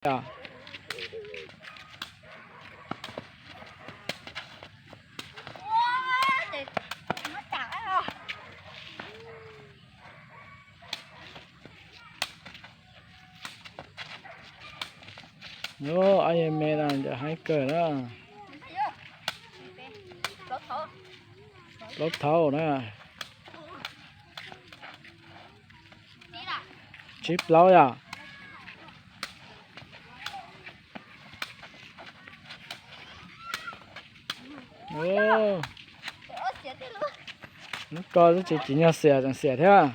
Yog. Ob yawg me no ntawm haib kawg na. Plaub thaud na. Tsib plaub yom. Lub ko twb tsis tsim nyog xiam tseem xiam thiab.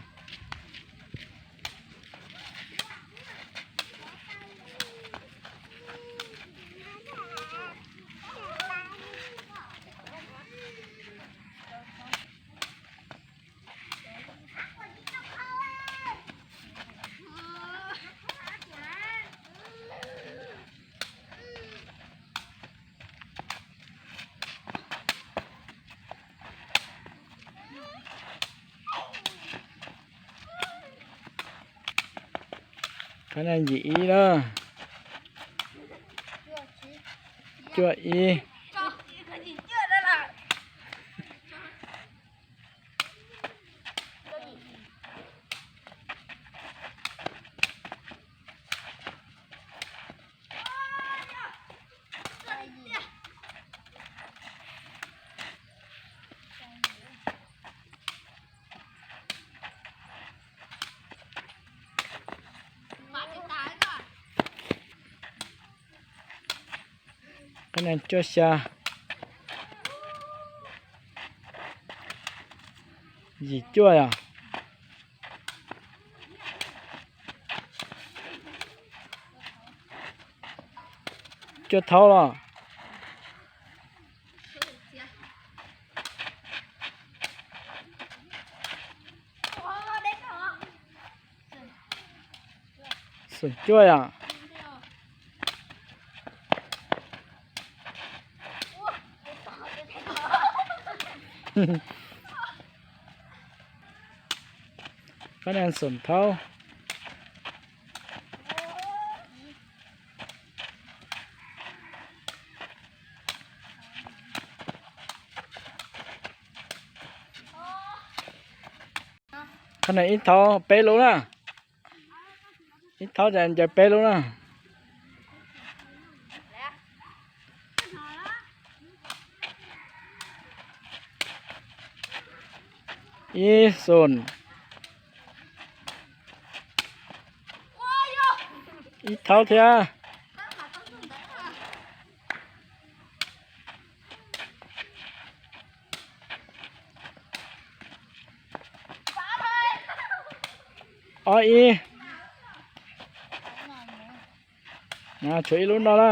Qhov no yim ib na. Cuaj ib. Qhov no cuaj xya. Yim cuaj yom. Cuaj thaud los. Xoom cuaj yom. Qhov no xoom thaud. Qhov no ib thaud peb lub na. Ib thaud ces ncaws peb lub na. Ib xoom. Ib thaud thiab. Ob ib. Tshuav ib lub no na.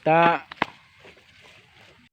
Tas.